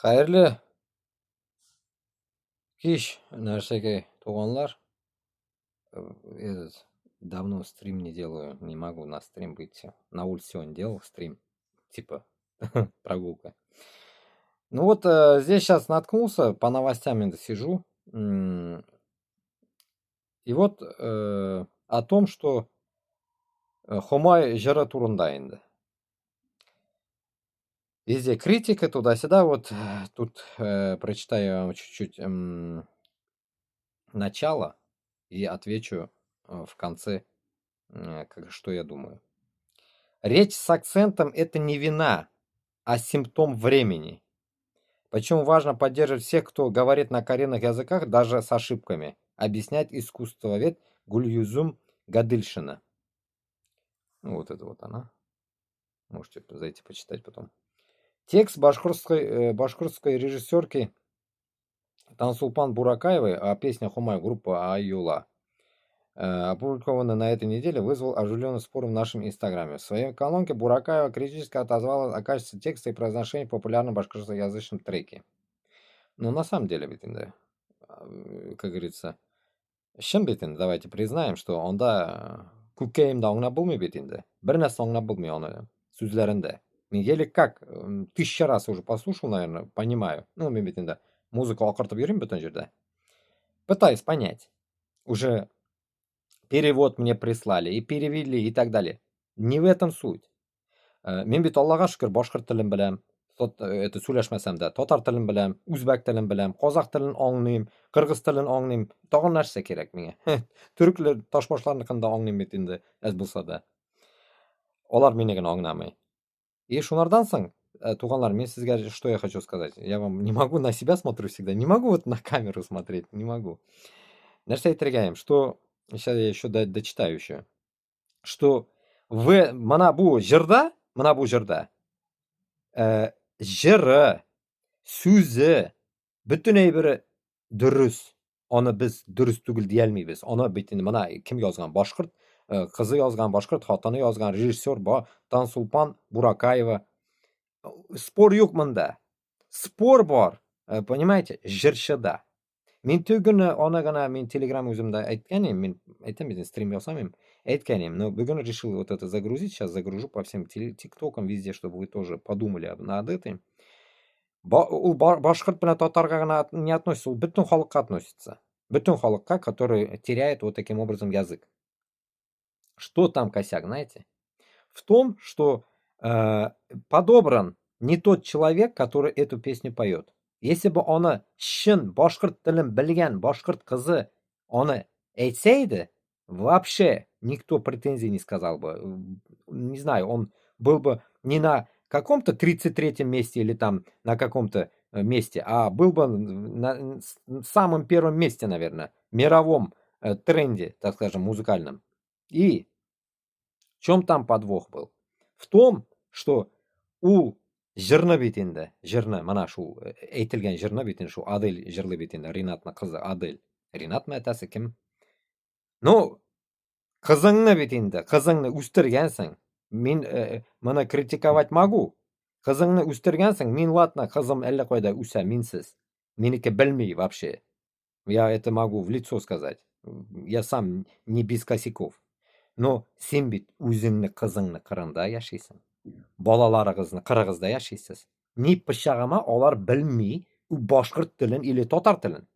Хәйерле кис, нәрсәкәй, туғандар. Этот, давно стрим не делаю, не могу на стрим выйти. На улице сегодня делал стрим, типа прогулка. Ну вот здесь сейчас наткнулся, по новостям инде сижу. И вот о том, что Һомай йыры турында инде. Везде критика туда-сюда. Вот тут прочитаю вам чуть-чуть начало и отвечу в конце, как, что я думаю. Речь с акцентом – это не вина, а симптом времени. Почему важно поддерживать всех, кто говорит на коренных языках, даже с ошибками, объясняет искусствовед Гульюзум Гадыльшина. Ну, вот это вот она. Можете зайти почитать потом. Текст башкирской режиссерки Тансулпан Буракаевой, а песня «Һомай» группа Ай-Юла, опубликованный на этой неделе, вызвал оживленный спор в нашем инстаграме. В своей колонке Буракаева критически отозвала о качестве текста и произношении в популярном башкирскоязычном треке. Ну, на самом деле, ведь, да, как говорится, чын бит инде, давайте признаем, что унда күкәйем дә аңлап булмый бит инде. Бер нәрсә аңлап булмый аны сүзләрендә. Мин еле как тысяча раз уже послушал, наверное, понимаю. Ну, мин бит инде музыка акыртып йөрим бөтен җирдә. Пытаюсь понять. Уже перевод мне прислали и перевели и так далее. Не в этом суть. Мин бит, Аллага шөкер, башкорт телен беләм. Это сөйләшмәсәм дә, татар телен беләм, үзбәк телен беләм, казах телен аңлыйм, кыргыз телен аңлыйм. Тагын нәрсә кирәк миңа? Төрекләр, ташбашларныкын да аңлыйм бит инде, әз булса да. Алар мине генә аңламый. И шунардан соң, туғандар, мин сезгә что я хочу сказать. Я вам не могу, на себя смотрю всегда, не могу вот на камеру смотреть, не могу. Нәрсә әйтергә, что сейчас я еще дочитаю еще, что в менә бу җырда җыры, сүзе, бөтен әйбере дөрес. Аны без дөрес түгел дия алмыйбыз. Аны бит инде менә кем язган? Башкорт кызы язган, башкорт хатыны язган, режиссер Тансулпан Буракаева. Спор юк монда. Спор бар, понимаете, җырчыда. Мин түгел аны гына мин Телеграм үземдә әйткән идем, мин әйтәм бит, стрим ясамыйм, әйткән идем, но бүген решил вот это загрузить, сейчас загружу по всем тиктокам, везде, чтобы вы тоже подумали над этим. Ул башкорт белән татарга гына не относится, ул бөтен халыкка относится. Бөтен халыкка, который теряет вот таким образом язык. Что там косяк, знаете? В том, что подобран не тот человек, который эту песню поет. Если бы аны чын башкорт телен белгән башкорт кызы аны әйтсә иде, вообще никто претензий не сказал бы. Не знаю, он был бы не на каком-то 33-м месте или там на каком-то месте, а был бы на самом первом месте, наверное, мировом тренде, так скажем, музыкальном. И в чем там подвох был? В том, что ул җырны бит инде, җырны, менә шул әйтелгән җырны бит инде, шул Адель җырлый бит инде, Ринатның кызы Адель. Ринатмы әтәсе кем? Ну, кызыңны бит инде, кызыңны үстергәнсең. Мин моны критиковать могу. Кызыңны үстергәнсең, мин ладно, кызым әллә кайда үсә, минсез. Минеке белми вообще. Я это могу в лицо сказать. Я сам не без косяков. Но син бит үзеңне кызыңны кырында яшисең. Балаларыгызны кырыгызда яшисез. Ни пычагыма алар белми башкорт телен или татар телен.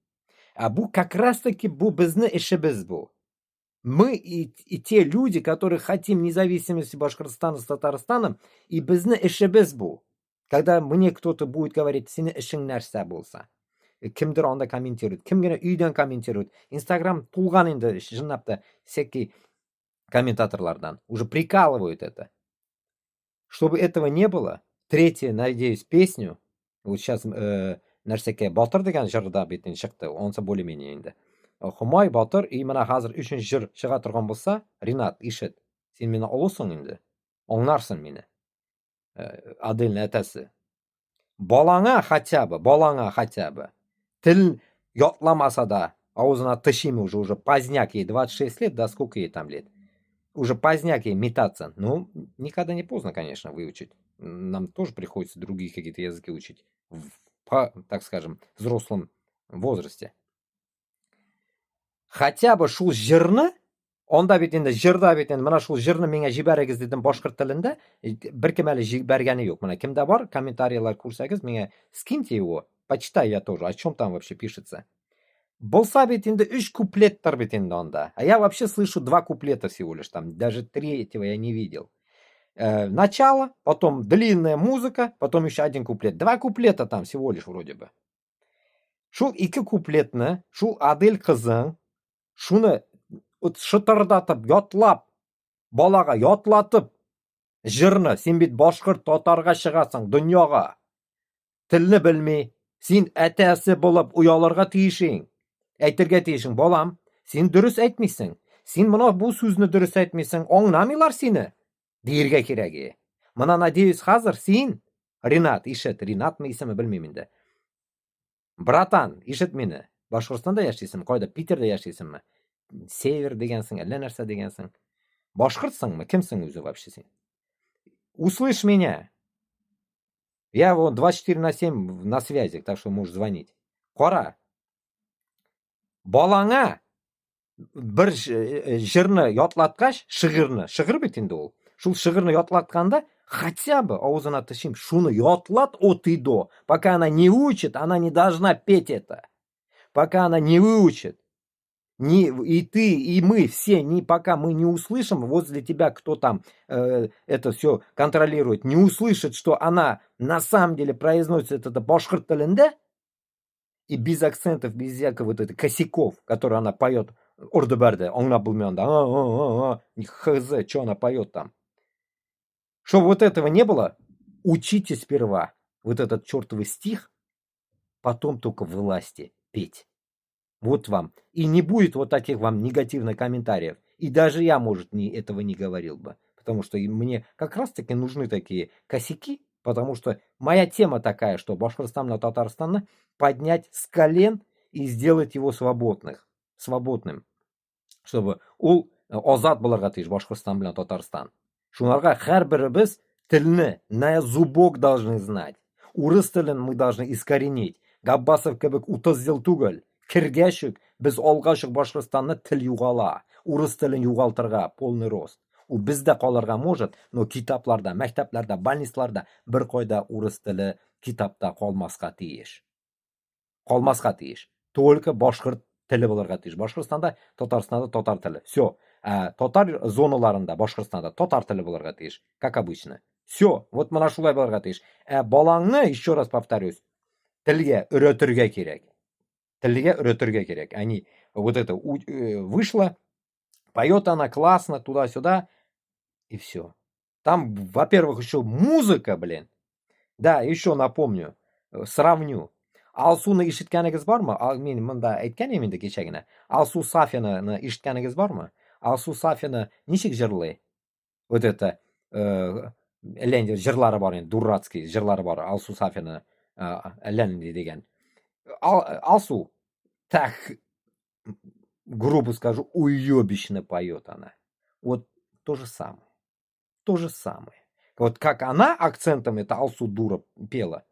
А бу как раз таки бу безнең эшебез бу. Мы и те люди, которые хотим независимости Башкортостана с Татарстаном, и безнең эшебез бу. Когда мне кто-то будет говорить, синең эшең нәрсә булса, кемдер анда комментирует, кем генә өйдән комментирует. Инстаграм тулган инде чынлап та всякий комментаторлардан. Уже прикалывают это. Чтобы этого не было, третья, надеюсь, песню, вот сейчас нәрсәкә Батыр дигән җыр да бит инде чыкты, анысы более-менее инде. Һомай, Батыр, и менә хәзер өченче җыр чыга торган булса, Ринат, ишет, син мине олысың инде, аңларсың мине. Адельнең әтәсе. Балаңа хотя бы, балаңа хотя бы тел ятламаса да, авызына тычыйм уже, уже поздняк ей, 26 лет, да сколько ей там лет. Уже поздняк ей метаться. Ну, никогда не поздно, конечно, выучить. Нам тоже приходится другие какие-то языки учить. В По, так скажем, взрослом возрасте. Хотя бы шул йырны, анда бит инде йырда бит инде менә шул йырны миңа җибәрегез дидем башкорт телендә, беркем әле җибәргәне юк. Менә кемдә бар, комментарийлар күрсәгез, миңа скиньте его, почитаю я тоже, о чем там вообще пишется. Булса бит инде өч куплеттыр бит инде анда. А я вообще слышу два куплета всего лишь там, даже третьего я не видел. Начало, потом длинная музыка, потом еще один куплет. Два куплета там всего лишь вроде бы. Шул ике куплетны, шул Адель кызың, шуны вот шытырдатып, ятлап, балага ятлатып, йырны, син бит башкорт татарга чыгасың дөньяга. Телне белми, син әтәсе булып оялырга тиешең. Әйтергә тиешең, балам, син дөрес әйтмисең. Син менә бу сүзне дөрес әйтмисең, аңламыйлар сине. Диергә кирәге. Менә, надеюсь, хәзер син, Ринат, ишет, Ринатмы исеме белмим инде. Братан, ишет мине. Башкортстанда яшисең, кайда? Питердә яшисеңме? Север дигәнсең, әллә нәрсә дигәнсең. Башкортсыңмы? Кемсең үзе вообще син? Услышь меня. Я вот 24/7 на связи, так что можешь звонить. Кара. Балаңа бер йырны ятлаткач, шигырьне, шигырь бит инде ул. Шул шигырьне ятлатканда, хотя бы авызына тычыйм, шуны ятлат от и до. Пока она не учит, она не должна петь это. Пока она не выучит. Не, и ты, и мы все, не, пока мы не услышим, возле тебя кто там это все контролирует, не услышит, что она на самом деле произносит это башкорт телендә, и без акцентов, без всякого вот это косяков, которые она поет орды-бәрде, аңлап булмый анда, а, а, а, хз, что она поет там. Чтобы вот этого не было, учите сперва вот этот чертовый стих, потом только вылазьте петь. Вот вам. И не будет вот таких вам негативных комментариев. И даже я, может, не, этого не говорил бы. Потому что мне как раз-таки нужны такие косяки, потому что моя тема такая, что Башкортостан на Татарстана поднять с колен и сделать его свободным. Чтобы ул азат булырга тиеш Башкортостан белән Татарстан. Шуңарга һәрберебез телне на зубок должны знать. Урыс телен мы должны искоренить. Габбасов кебек 30 ел түгел. Кергәч үк без алгач ук Башкортстанны тел югала. Урыс телен югалтырга полный рост. Ул бездә калырга может, но китапларда, мәктәпләрдә, больницаларда бер кайда урыс теле китапта калмаска тиеш. Калмаска тиеш. Только башкорт теле булырга тиеш. Башкортстанда, Татарстанда татар теле. Все. Ә татар зоналарында Башкортстанда татар теле булырга тиеш, как обычно. Все, вот менә шулай булырга тиеш. Ә балаңны, еще раз повторюсь, телгә өйрәтергә кирәк. Телгә өйрәтергә кирәк. Они вот это вышло, поет она классно, туда-сюда, и все. Там, во-первых, еще музыка, блин. Да, еще напомню, сравню. Алсуны ишеткәнегез бармы? Мин монда әйткән идем инде кичә генә. Алсу Сафинаны ишеткәнегез бармы? Алсу Сафина ничек җырлый? Вот это әллә инде җырлары бар инде, дурацкий җырлары бар Алсу Сафина, әллә нинди дигән. Алсу так, грубо скажу, уебищно поет она. Вот то же самое. То же самое. Вот как она акцентом, это Алсу дура, пела,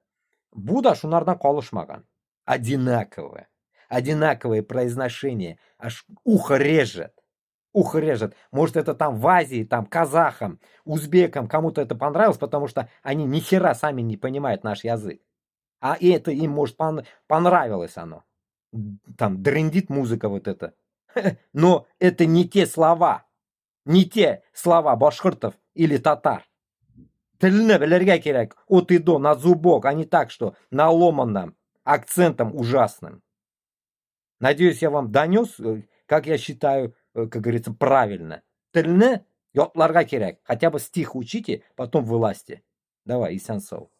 бу да шунардан калышмаган. Одинаковое. Одинаковое произношение. Аж ухо режет. Ухо режет. Может, это там в Азии, там казахам, узбекам, кому-то это понравилось, потому что они ни хера сами не понимают наш язык. А это им, может, понравилось оно. Там дрендит музыка вот эта. Но это не те слова. Не те слова башкортов или татар. Телне белергә кирәк от и до, на зубок, а не так, что на ломаном, акцентом ужасным. Надеюсь, я вам донес, как я считаю, как говорится, правильно. Телне ятларга кирәк. Хотя бы стих учите, потом вылазьте. Давай, исән-сау.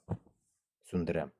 Сүндерәм.